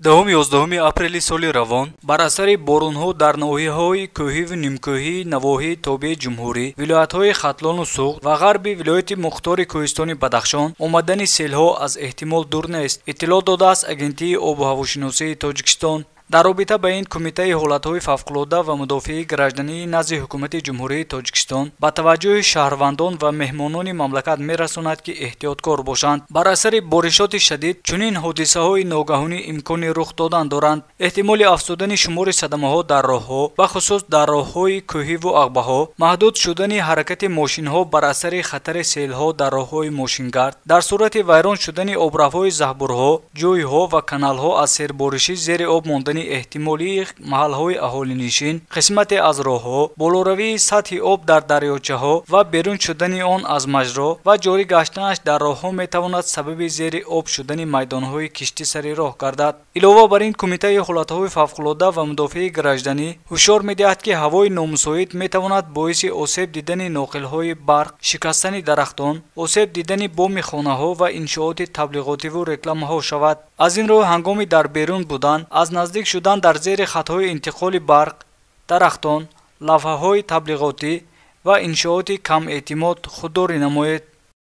10-11 апрели соли равон бар асари борунҳо дар ноҳияҳои кӯҳиву нимкӯҳии навоҳии тобеи ҷумҳурӣ, вилоятҳои Хатлону Суғд ва ғарби вилояти мухтори кӯҳистони Бадахшон омадани селҳо аз эҳтимол дур нест, иттилоъ додааст Агентии обу ҳавошиносии Тоҷикистон. Дар робита ба ин Кумитаи ҳолатҳои фавқулодда ва мудофиаи граждании назди Ҳукумати Ҷумҳурии Тоҷикистон ба таваҷҷӯҳи шаҳрвандон ва меҳмонони мамлакат мерасонад, ки эҳтиёткор бошанд. Бар асари боришоти шадид чунин ҳодисаҳои ногаҳонӣ имкони рух додан доранд. Эҳтимоли афзудани шумори садамаҳо дар роҳҳо, бахусус дар роҳҳои кӯҳиву ағбаҳо, маҳдуд шудани ҳаракати мошинҳо бар асари хатари селҳо дар роҳҳои мошингард, дар сурати вайрон шудани обравҳои заҳбурҳо, ҷӯйҳо ва каналҳо аз серборишӣ зери об мондани эҳтимолии маҳалҳои аҳолинишин, қисмате аз роҳҳо, болоравии сатҳи об дар дарёчаҳо ва берун шудани он аз маҷро ва ҷорӣ гаштанаш дар роҳҳо метавонад сабаби зери об шудани майдонҳои киштӣ сари роҳ гардад. Илова бар ин, Кумитаи ҳолатҳои фавқулодда ва мудофиаи гражданӣ ҳушёр медиҳад, ки ҳавои номусоид метавонад боиси осеб дидани ноқилҳои барқ, шикастани дарахтон, осеб дидани боми хонаҳо ва иншооти таблиғотиву рекламаҳо шавад. Аз ин рӯ, ҳангоми дар берун будан, аз наздик шудан дар зери хатҳои интиқоли барқ, дарахтон, лавҳаҳои таблиғотӣ ва иншооти камэътимод худдорӣ намоед.